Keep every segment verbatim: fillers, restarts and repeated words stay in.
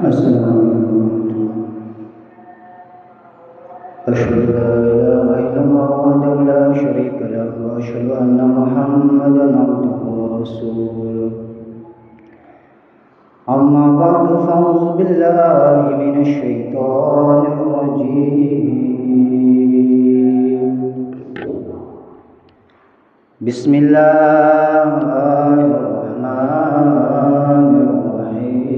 السلام عليكم ورحمة الله. أشهد أن لا إله إلا الله وحده لا شريك له، وأشهد أن محمدا عبده ورسوله. أما بعد، فأعوذ بالله من الشيطان الرجيم. بسم الله الرحمن الرحيم.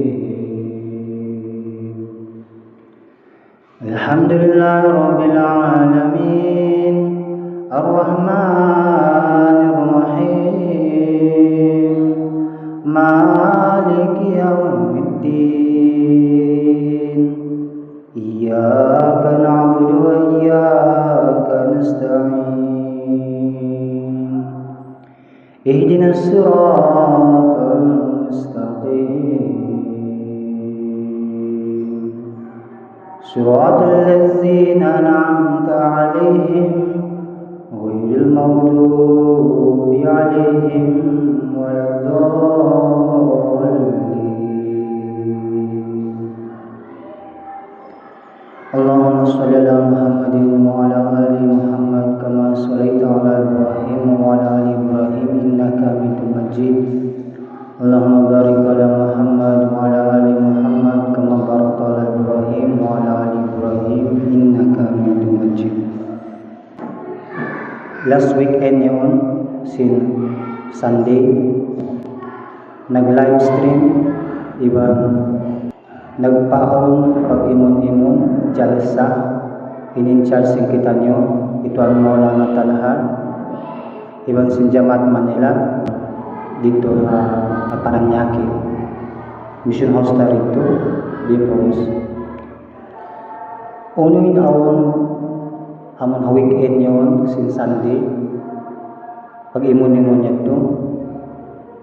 الحمد لله رب العالمين. الرحمن الرحيم. مالك يوم الدين. إياك نعبد وإياك نستعين. اهدنا الصراط المستقيم. صراط الذين أنعمت عليهم غير المغضوب عليهم ولا الضالين. اللهم صل على محمد وعلى آل محمد كما صليت على إبراهيم وعلى آل إبراهيم إنك حميد مجيد. اللهم بارك على محمد وعلى آل محمد كما باركت على إبراهيم وعلى آل إبراهيم إنك حميد مجيد. Last weekend yaun, sin Sunday, nag-live stream iban nagpaawn pag-imun-imun, jalsa, in in charge sin kitaniyu, hi Tuan Maulana Talha, iban sin Jamaat Manila, didtu ha, ha Paranaque. Mission house ta didtu, di Pons. Unu in awn, amun ha weekend yaun, sin Sunday, pag-imun-imun yadtu.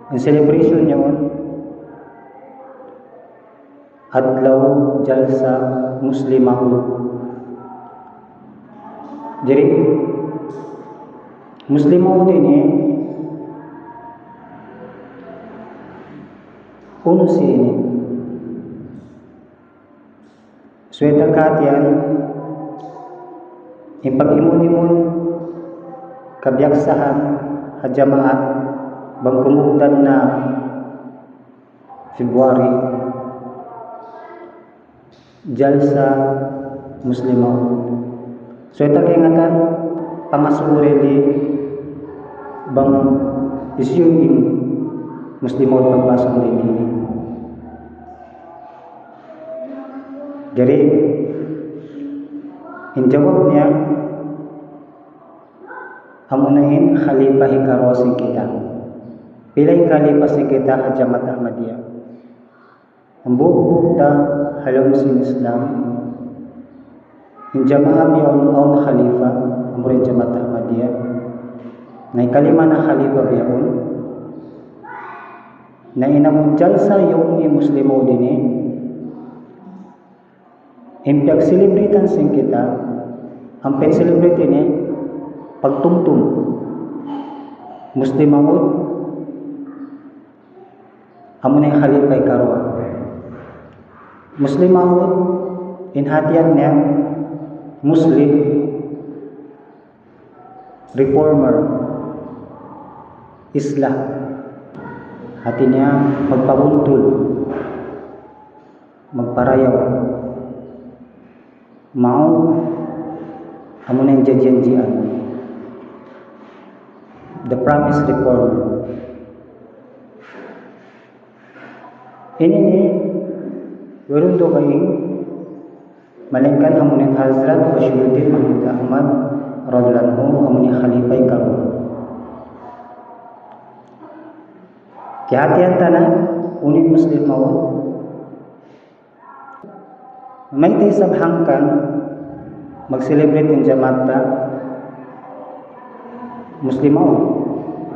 In celebration yaun, adlaw jalsa Muslimahut. Jadi, Muslimahut ini, unu siya ini? Subay ta kahatihan, in pag-imun-imun, kabiyaksahan, ha jamaat, bang kumugdan na February, jalsa Muslimahut. Subay ta kaingatan, pangasubu di bang hisiyu in Muslimahut pagbahasa Indonesia ini. Jadi, in jawab niya, amuna in khalifa hikaruwa sin kita. Pila in khalifa sin kita ha Jamaat Ahmadiyya? Hambuuk-buuk ta ha lawm sin Islam. In jamaat biya' awn, awn khalifa, amura in Jamaat Ahmadiyya. Na hikalima na khalifa biya' awn. Na in amun jalsa yaun in Muslimahut ini, in piyag-celebrate-an sin kita, in piyag-celebrate ini, pagtumtum. Muslimahut, amuna in khalifa hikaruwa. Muslimahut, in hatihan niya, Muslim, reformer, islah. Hati niya, magpabuntul, magparayaw. Ma'ud, amuna in jajianjian. The promised reformer. Ini ini, wayruun dugaing, malaingkan amuna in Hazrat Bashiruddin Mahmud Ahmad radhiyallahu anhu, amuna in khalifa hikaruwa. Kiyahatihan ta na, unu in Muslimahut. Mayta' isab hangkan mag-celebrate in jamaat ta Muslimahut,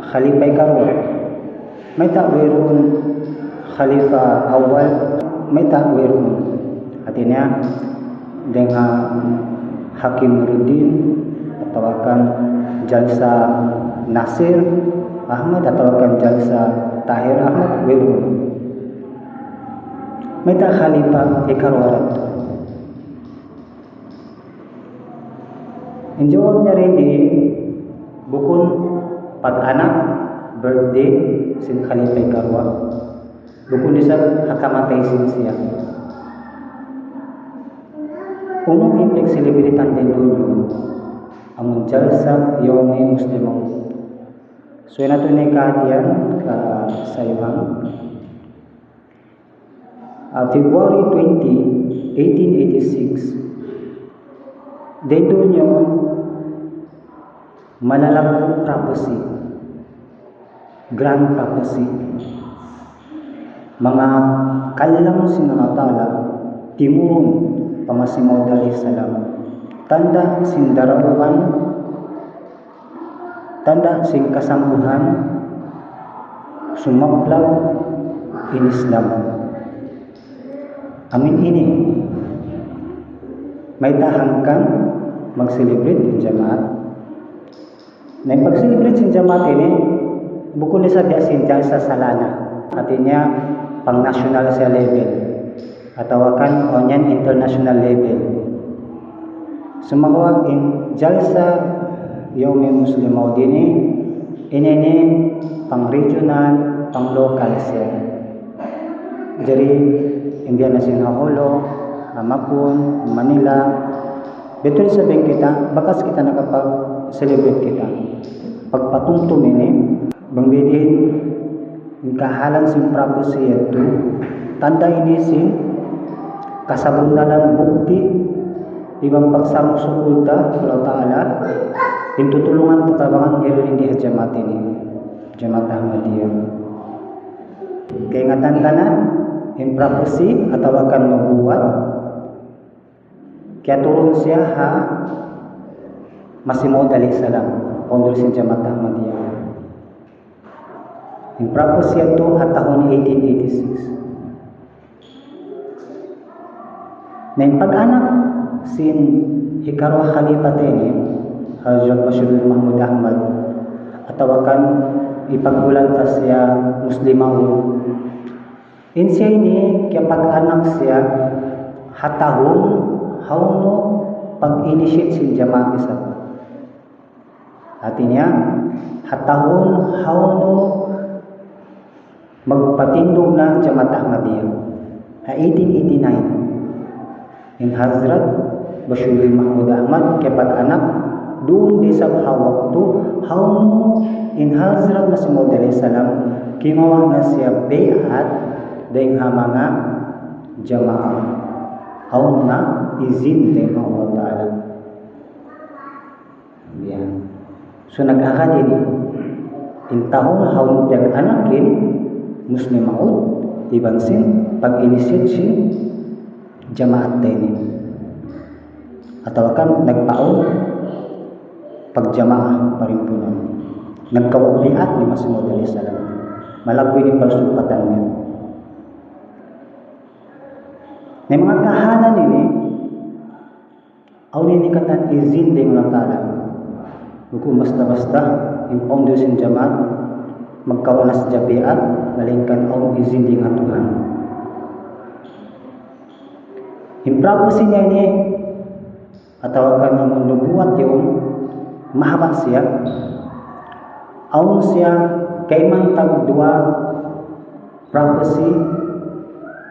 khalifa hikaruwa. Mayta' wayruun khalifa awwal, mayta' wayruun. Hati niya, dayn ha Hakim Nuruddin, atawa kan jalsa Nasir Ahmad, atawa kan jalsa Tahir Ahmad, wayruun. Mayta' khalifa hikaruwa yadtu? In jawab niya dayn di, bukun pag-anak, birthday sin khalifa hikaruwa. Bukun isab ha kamatay sin siya. Unu in pag-celebrate dayn duun? Amun Jalsa Yawmi Muslim Maud. So, yan natu' ini kahatihan, kasayuhan. Ah, February twenty, eighteen eighty-six, dayn duun yan, malalaggu' prophecy, grand prophecy. Manga kalam sin Allah Ta'ala, timurun pa Masih Maud alayhi salam. Tanda' sin darabuan, tanda' sin kasangguhan, sumaplag in Islam. Amu ini, mayta' hangkan mag-celebrate in jamaat? Na in pag-celebrate sin jamaat ini, bukun isab biya' sin jalsa salana. Hati niya, pang national siya level. Atawa kan, unu yan, international level. Sumagawa' in Jalsa Yawmi Muslim Maud ini, ini ini pang regional, pang local siya. Jari, in biya' na sin ha Jolo, ha Mapun, Manila, biya' tuud isab in kita, bakas kita nakapag-celebrate kita. Pagpatumtum ini, bang bidin, in kahalan sin prophecy yadtu, tanda' ini sin kasabunnalan, bukti, iban pagsarang-sukul ta pa Allah Ta'ala, in tutulungan, tatabangan, yari in di ha jamaat ini, Jamaat Ahmadiyya. Kaingatan ta na, in prophecy atawa kan nubuwat, kiyaturun siya ha Masih Maud alayhi salam, founder sin Jamaat Ahmadiyya. In prophecy yadtu ha tahun eighteen eighty-six. Na in pag-anak sin hikaruwa khalifa ta ini, Hazrat Bashir Mahmud Ahmad, atawa kan ipagbulan ta siya Muslim Maud. In siya ini kiyapag-anak siya ha tahun hawnu pag-initiate sin jamaat isab. Hati niya, ha tahun hawnu magpatindug na Jamaat Ahmadiyya. Ha eighteen eighty-nine. In Hazrat Bashir Mahmud Ahmad kiyapag-anak, duun da isab ha waktu hawnu in Hazrat Masih Maud alayhi salam kimawa' na siya bay'at dayn ha manga jamaah. Hawnu na izin dayn ha Allah Ta'ala. Yan. So, nag-agad ini. In tahun hawnu piyag-anak in Muslim Maud, iban sin pag-initiate sin jamaat ta ini. Atawa kan nagpaawn pagjamaah pa rimpunan. Nagkawa' bay'at hi Masih Maud alayhi salam. Malaggu' ini parsugpatan niya. Na in manga kahalan ini, awn ini katan izin dayn Allah Ta'ala. Bukun basta-basta, in founder sin jamaat, magkawa' na sadja bay'at, malaingkan awn izin dayn ha Tuhan. In prophecy niya ini, atawa kan amun nubuwat yaun, mahaba' siya. Awn siya kayman tagduwa prophecy,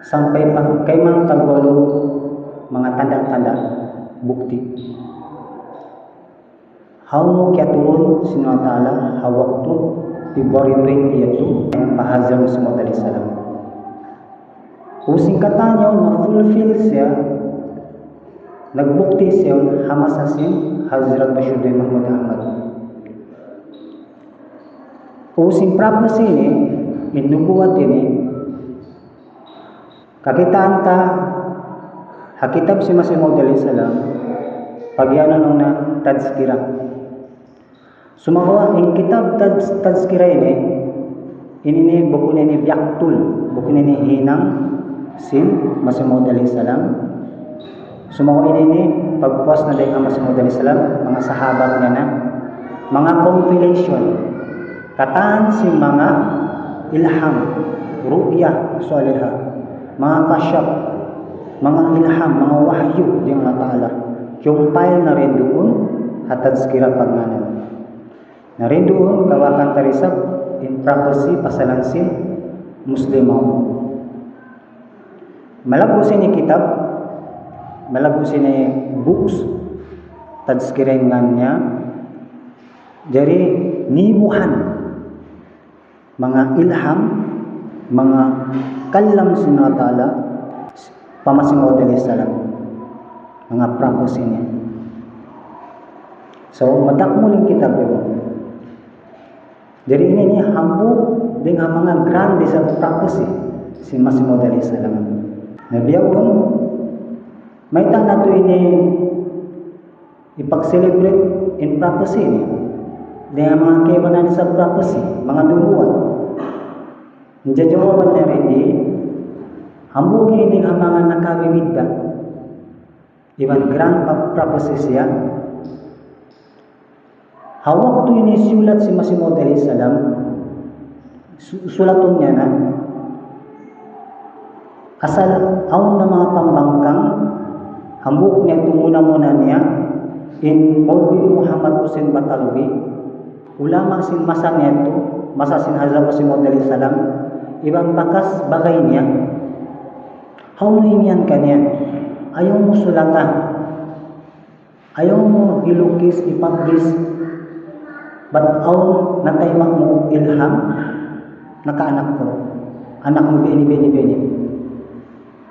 sampay pa kayman tagwalu manga tanda'-tanda', bukti. Hawnu kiyaturun sin Allah Ta'ala ha waktu February twenty yadtu, pa Hazrat Masih Maud alayhi salam. Ubus in katan yaun na-fulfill siya, nagbukti siya ha masa sin Hazrat Bashir Mahmud Ahmad. Ubus in prophecy ini, in nubuwat ini, kakitaan ta ha kitab sin Masih Maud alayhi salam, pag'iyanun na Tazkirah. Sumagawa' in kitab Taz-, Tazkirah ini, ini ini bukun ini biyaktul, bukun ini hinang sin Masih Maud alayhi salam. Sumagawa' ini ini pagpuas na dayn ha Masih Maud alayhi salam, manga sahabat niya na, manga compilation, katan sin manga ilham, ru'ya salihah. manga kashaf, manga ilham, manga wahyu dayn ha Allah Ta'ala. Compile na dayn duun ha Tazkirah pagngānan. Na dayn duun, kawakan ta da isab in prophecy pasalan sin Muslim awn. Malaggu' sin kitab, malaggu' sin books, Tazkirah in ngān niya. Jari, nibuhan manga ilham, manga kalam sin Allah Ta'ala, pa Masih Maud alayhi salam, manga prophecy niya. So, madakmul in kitab ini. Jari ini ini hambuuk dayn ha manga grande sa prophecy sin Masih Maud alayhi salam. Na bihaun, mayta' natu' ini hipag-celebrate in prophecy ini. Dayn ha manga kaibanan sa prophecy, manga dumuwat. In jawaban niya ini, hambuuk ini dayn ha manga nakabibidda'. Iban grand pa-, prophecy siya. Ha waktu ini siyulat sin Masih Maud alayhi salam, su-, sulatun niya na. Asal awn na manga pambangkang, hambuuk niya tumuna-muna niya, in Maulvi Muhammad Hussain Batalvi, ulama sin masa niya yadtu, masa sin Hazrat Masih Maud alayhi salam, iban bakas bagay niya. Hawnu imiyan kaniya, ayaw mu sulata, ayaw mu hilukis, i-publish, bat awn natayma' mu ilham, nakaanak ku, anak mu bini, bini, bini.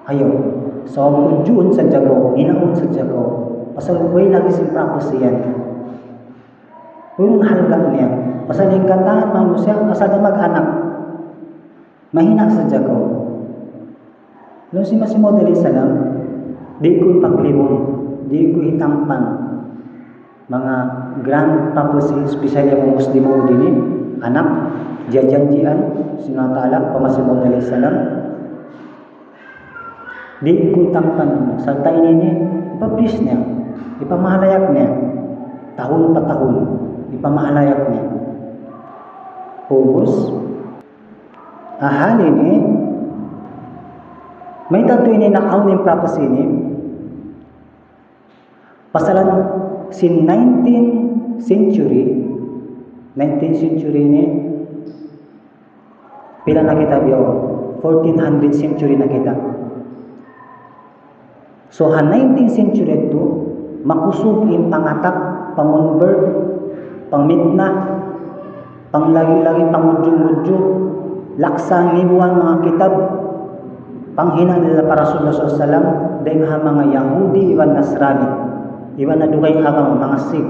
Ayaw. So, tudjuun sadja kaw, hinaun sadja kaw. Pasal way lagi' sin prophecy yan. Way halga' niya. Pasal in katan manusiya', asal da mag-anak. Mahina' sadja kaw. Laung sin Masih Maud alayhi salam, di' ku paglibun, di' ku hitampan. Manga grand prophecy, especially ha Muslim ini, anak, jajanjian sin Allah Ta'ala, pa Masih Maud alayhi salam. Di' ku hitampan, sarta' ini ini, ipa-publish niya, ipamahalayak niya, tahun pa tahun, ipamahalayak niya. Ubus, ha hal ini, mayta' tuud ini naawn in prophecy ini, pasalan sin nineteenth century, nineteenth century ini, pila na kita bihaun? Fourteen hundred century na kita. So, ha nineteenth century yadtu, makusug in pang-attack, pang-convert, pangmitna, panglagi-lagi, pangudju-udju, laksa ngibuan manga kitab, panghinang nila pa Rasulullah sallallahu alayhi wasallam, dayn ha manga Yahudi iban Nasrani, iban ha dugaing agama, manga Sikh.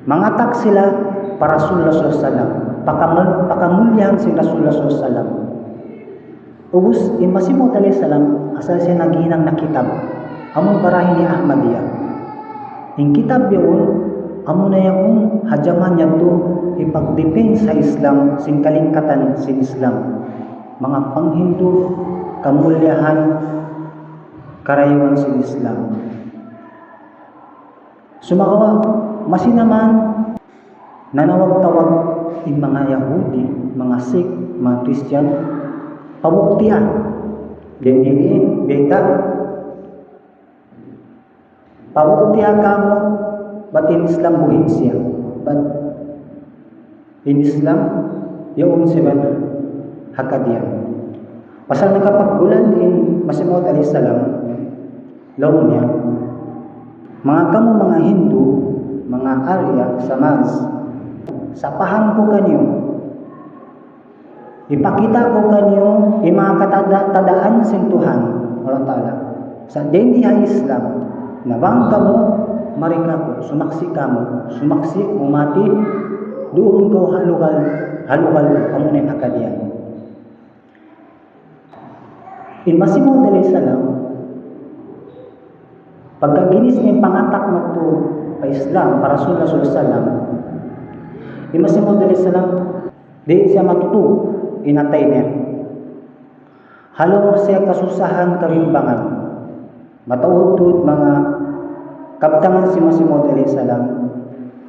Manga-attack sila pa Rasulullah sallallahu alayhi wasallam, pakamul-, pakamulihan sin Rasulullah sallallahu alayhi wasallam. Ubus, in Masih Maud alayhi salam, asal siya naghinang na kitab, amun barahin hi Ahmadiyya. In kitab yaun, amuna yaun, ha jaman yadtu, hipag-defense ha Islam, sin kalingkatan sin Islam. Manga panghindu', kamulihan, karayawan sin Islam. Sumagawa', masi na man, nanawag-tawag in manga Yahudi, manga Sikh, manga Christian, pabuktihan. Dayn didtu, bayta', pabuktihan kamu, bat in Islam buhi' siya. Bat in Islam, yaun siya bat ha Qadian. Pasal nakapaggulal in Masih Maud alayhi salam, laung niya, manga kamu manga Hindu, manga Arya, Samaj, sapahan ku kaniyu, hipakita' ku kaniyu in manga katada-, tadaan sin Tuhan, Allah Ta'ala. Sa' dayn di ha Islam, na bang kamu mari kāku', sumaksi' kamu, sumaksi' humati, duun kaw ha lugal, ha lugal, amuna in ha Qadian. In Masih Maud alayhi salam, pagka ginis niya in pang-attack madtu pa Islam, pa Rasulullah sallallahu alayhi wasallam, in Masih Maud alayhi salam, di' siya matutug in atay niya. Halaum siya kasusahan, kabimbangan. Mataud tuud manga kabtangan sin Masih Maud alayhi salam,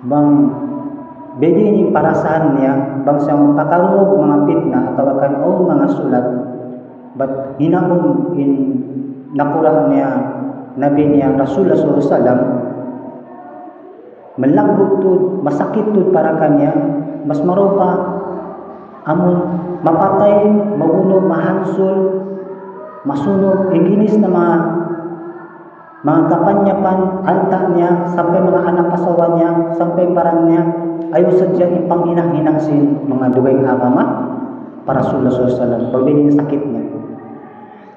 bang biyadiin in parasahan niya, bang siya makakarungug manga pitna atawa kan awn manga sulat, Bat hinangun in nakura' niya, Nabi niya Rasulullah sallallahu alayhi wasallam, malaggu' tuud, masakit tuud para kaniya, mas marupa amun mapatay, mabunu', mahansul, masunud, in ginis na manga, manga kapanyapan, alta' niya, sampay manga anak asawa niya, sampay baran niya, ayaw sadja in panghinang-hinang sin manga dugaing agama pa Rasulullah sallallahu alayhi wasallam, pagbili niya sakit niya.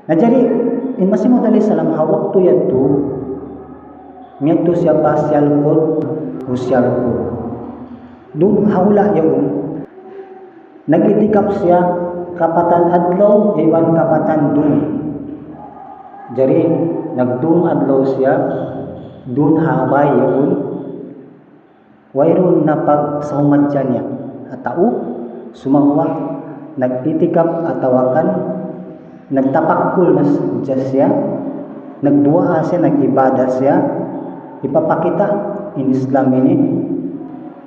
Na jari, in Masih Maud alayhi salam, ha waktu yadtu, miyadtu siya pa Sialkot, ha Sialkot. Duun ha hula' yaun, nag-itikaf siya kapatan adlaw, iban kapatan dum. Jari, nagdum adlaw siya, duun ha bay yaun, wayruun na pagsahumadja niya ha tau, sumagawa' nag-itikaf atawa kan nagtapakkul na sadja siya, nagduwaa siya, nag-ibadat siya, hipapakita' in Islam ini,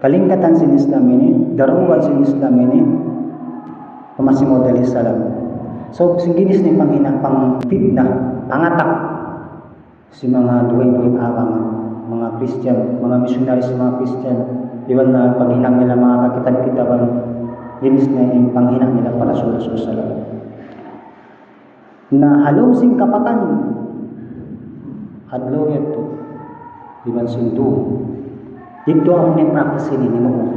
kalingkatan sin Islam ini, darugan sin Islam ini, pa Masih Maud alayhi salam. So, sin ginis ini panghinang, pangfitna, pangatak sin manga dugaing-dugaing agama, manga Christian, manga missionary sin manga Christian, iban na paghinang nila manga kakitab-kitaban, ginis na in panghinang nila pa Rasulullah sallallahu alayhi wasallam. Na ha lawm sin kapatan adlaw yadtu, iban sin dum, yadtu amun in prophecy ini mawn.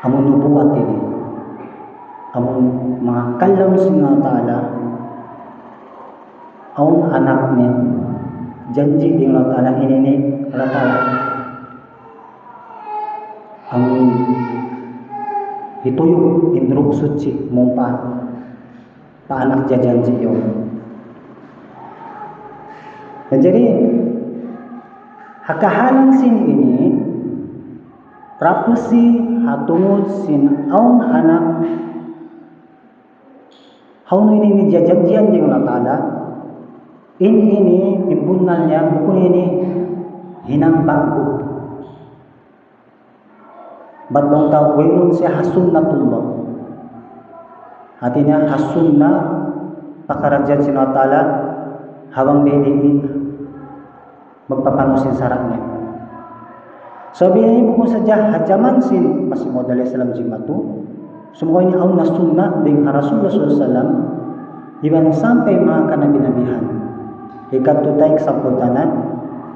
Amun nubuwat ini, amun manga kalam sin Allah Ta'ala, awn anak niya, janji' dayn Allah Ta'ala ini, ini Allah Ta'ala amun hituyuk in Ruh Suchi mawn pa, pa anak jajanji' yaun. Na jari, ha kahalan sin ini, prophecy ha tungud sin awn anak, hawnu ini, ini jajanjian dayn Allah Ta'ala, in ini, in bunnal niya, bukun ini hinang ba'gu. Bat laung ta wayruun siya ha sunnatullah. Hati niya ha sunnah pakaradjaan sin Allah Ta'ala, ha bang biyadiin magpapanu sin sara' niya. Sabab ini bukun sadja ha jaman sin Masih Maud alayhi salam jimatu, sumagawa' ini awn na sunnah dayn ha Rasulullah sallallahu alayhi wasallam, iban sampay manga kanabi-nabihan. Hikattu ta, example ta na,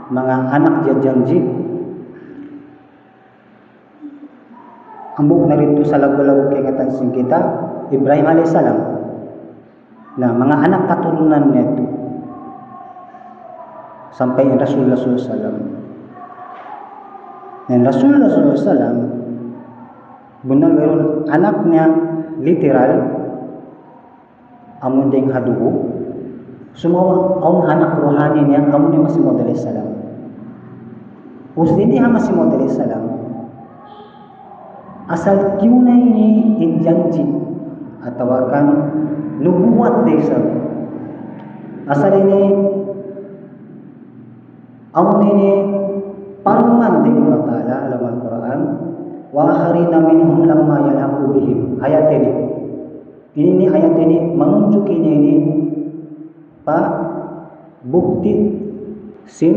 manga anak jajanji'. Hambuuk na didtu sa laggu'-laggu' kaingatan sin kita, Ibrahim alayhi salam. Na, manga anak katurunan niya yadtu. Sampay in Rasulullah sallallahu alayhi wasallam. Na in Rasulullah sallallahu alayhi wasallam, bunnal wayruun anak niya literal, amun dayn ha dugu', sumagawa' awn anak ruhani niya, amun in Masih Maud alayhi salam. Ubus dayn di ha Masih Maud alayhi salam, asal tiyuna ini in janji', atawa kan nubuwat da isab. Asal ini, amun ini parman dayn Allah Ta'ala ha lawm Al-Qur'an, وآخرين منهم لما يلحقوا بهم. Ayat ini. Ini, ini ayat ini manunjuk ini, ini pa bukti sin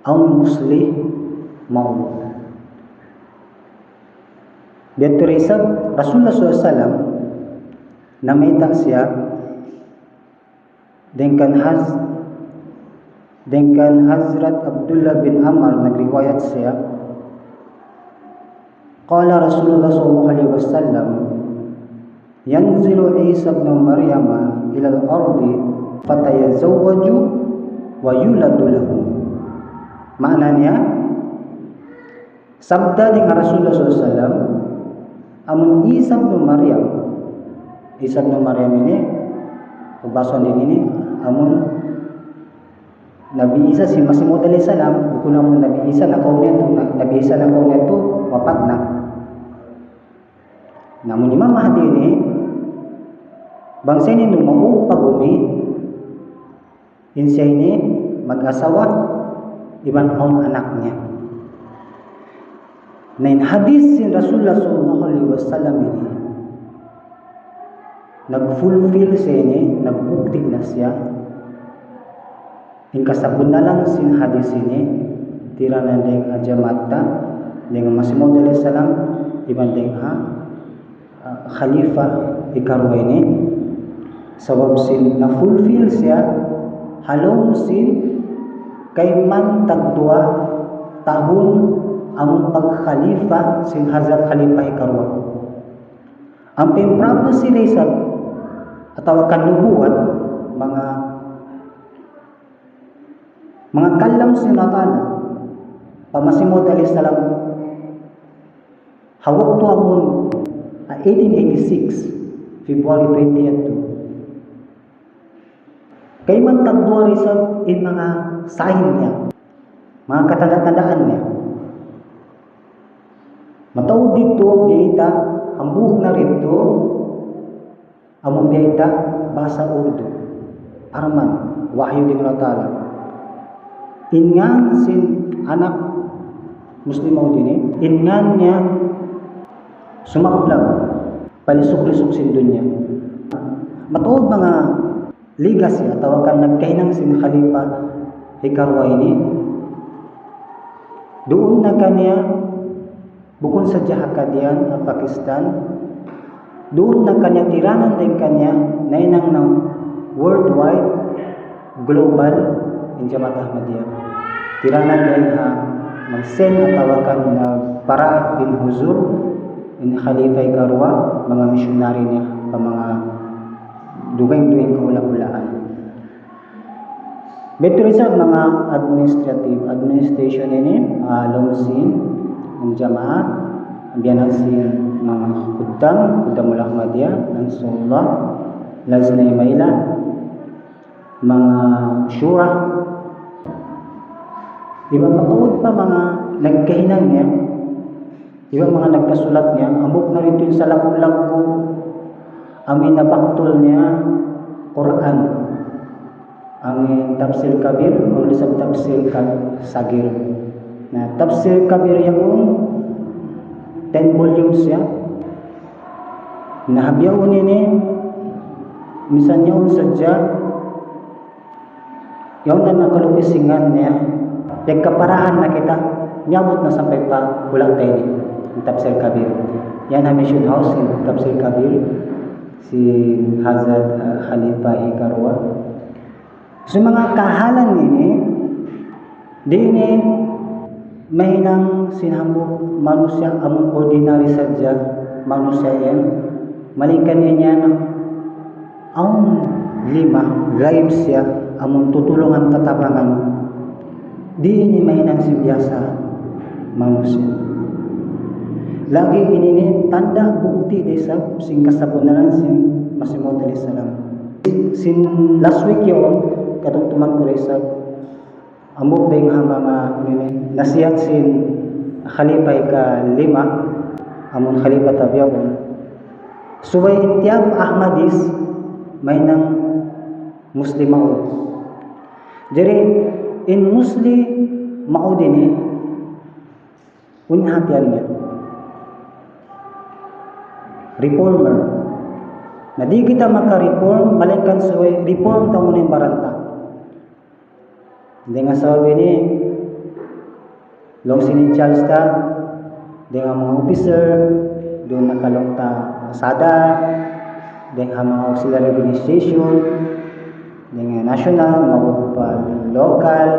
awn muslih maut. Biya' tuud isab Rasulullah sallallahu alayhi wasallam, namayta' siya, dayn kan Haz-, dayn kan Hazrat Abdullah bin Amr nagriwayat siya, قال رسول الله صلى الله عليه وسلم: ينزل عيسى ابن مريم إلى الأرض فيتزوج ويولد له. Maana niya, sabda dayn ha Rasulullah sallallahu alayhi wasallam, amun Isa ibn Maryam, Isa ibn Maryam ini, pagbahasa dayn ini, amun Nabi Isa sin Masih Maud alayhi salam, bukun amun Nabi Isa nakauna yadtu, na-, Nabi Isa nakauna yadtu, wapat na. Na amun Imam Mahdi ini, bang siya ini numaug pa bumi, in siya ini mag-asawa, iban awn anak niya. Na in hadith sin Rasulullah sallallahu alayhi wasallam ini, nag-fulfill siya ini, nagbukti na siya. In kasabunnalan sin hadith ini, tiranan dayn ha jamaat ta, dayn ha Masih Maud alayhi salam, iban dayn ha, ah, Khalifa hikaruwa ini. Sabab sin na-fulfill siya, ha lawm sin kayman tagduwa tahun amun pag-khalifa sin Hazrat Khalifa hikaruwa. Amu in prophecy da isab, atawa kan nubuwat, manga, manga kalam sin Allah Ta'ala, pa Masih Maud alayhi salam, ha waktu amun, ah, eighteen eighty-six, February twenty yadtu. Kayman tagduwa da isab in manga sign niya, manga katanda-tandaan niya. Mataud didtu, biyayta', hambuuk na didtu, amun biyayta', bahasa Urdu. Parman, wahyu dayn Allah Ta'ala. In ngan sin anak Masih Maud ini, in ngan niya sumaplag, palisuk-lisuk sin dunya. Mataud manga legacy atawa kan nagkahinang sin Khalifa hikaruwa ini, duun na kaniya, bukun sadja ha Qadian, ha Pakistan, duun na kaniya tiranan dayn kaniya, nahinang na worldwide, global, in Jamaat Ahmadiyya. Tiranan dayn ha mag-send atawa kan nagpara in huzur, in Khalifa hikaruwa, manga missionary niya, pa manga dugaing-dugaing kahula'-hulaan. Bitu' isab manga administrative, administration ini, ah, lawm sin, in jamaah, biya' na sin manga khuddam, khuddamul Ahmadiyya, Ansarullah, Lajna Imaila, manga shura, iban mataud pa manga nagkahinang niya, iban manga nagkasulat niya, hambuuk na didtu in salaggu'-laggu', amu in nabaktul niya Qur'an. Amu in Tafsir Kabir, unu isab Tafsir Ka-, Sagir. Na, Tafsir Kabir yaun, ten volumes ya. Na, ha bihaun ini, misan yaun sadja, yaun na nakalukis in ngan niya, pagkaparahan na kita, miyabut na sampay pa hula' ta ini, in Tafsir Kabir. Yan ha Mission House, in Tafsir Kabir, sin Hazrat, ah, Khalifa hikaruwa. So, manga kahalan ini, di' ini mahinang sin hambuuk manusiya' amun ordinary sadja manusiya' yan. Malaingkan yan yan, awn lima ghaib siya amun tutulungan tatabangan. Di' ini mahinang sin biyasa manusiya'. Lagi' ini ini tanda' bukti da isab sin kasabunnalan sin Masih Maud alayhi salam. Sin last week yaun, katumtuman ku da isab, hambuuk dayn ha manga, ini, nasihat sin Khalifa hikalima, amun Khalifa ta bihaun. Subay in tiyap Ahmadis, mahinang Muslih Maud. Jari, in Muslih Maud ini, unu in hatihan niya? Reformer. Na di' kita maka-reform, malaingkan subay reform ta muna in baran ta. Dayn ha sabab ini, laung sin in charge ta, dayn ha manga officer, duun na ka laung ta sadar, dayn ha manga auxiliary administration, dayn ha national, maabut pa local,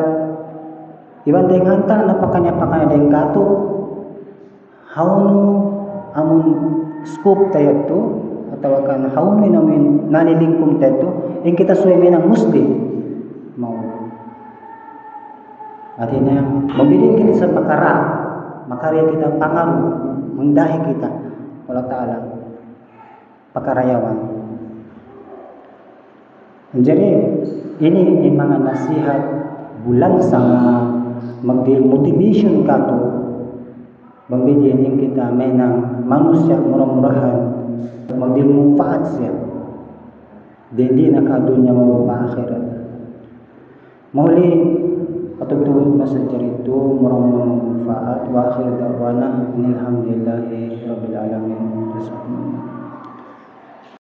iban dayn ha antal na pakaniya-pakaniya dayn kātu', hawnu amun scope ta yadtu, atawa kan hawnu in amun nalilingkum ta yadtu, in kita subay mahinang Muslih Maud. Hati niya, mabidin kita sa pakara, makari kita pangaruh, mangdahi kita, Allah Ta'ala, pakara yaun. Jadi, ini in manga nasihat bulan sanga magdihil motivation kātu', bang biya' diin in kita mahinang manusiya' mura-murahan, magdihil manpaat siya. Dayn di na ha dunya maabut pa akhirat. Mahuli, patutupun ku na sadja yadtu, mura-murahan manpaat, wa akhiru da'wana, anil hamdulillahi rabbil alamin.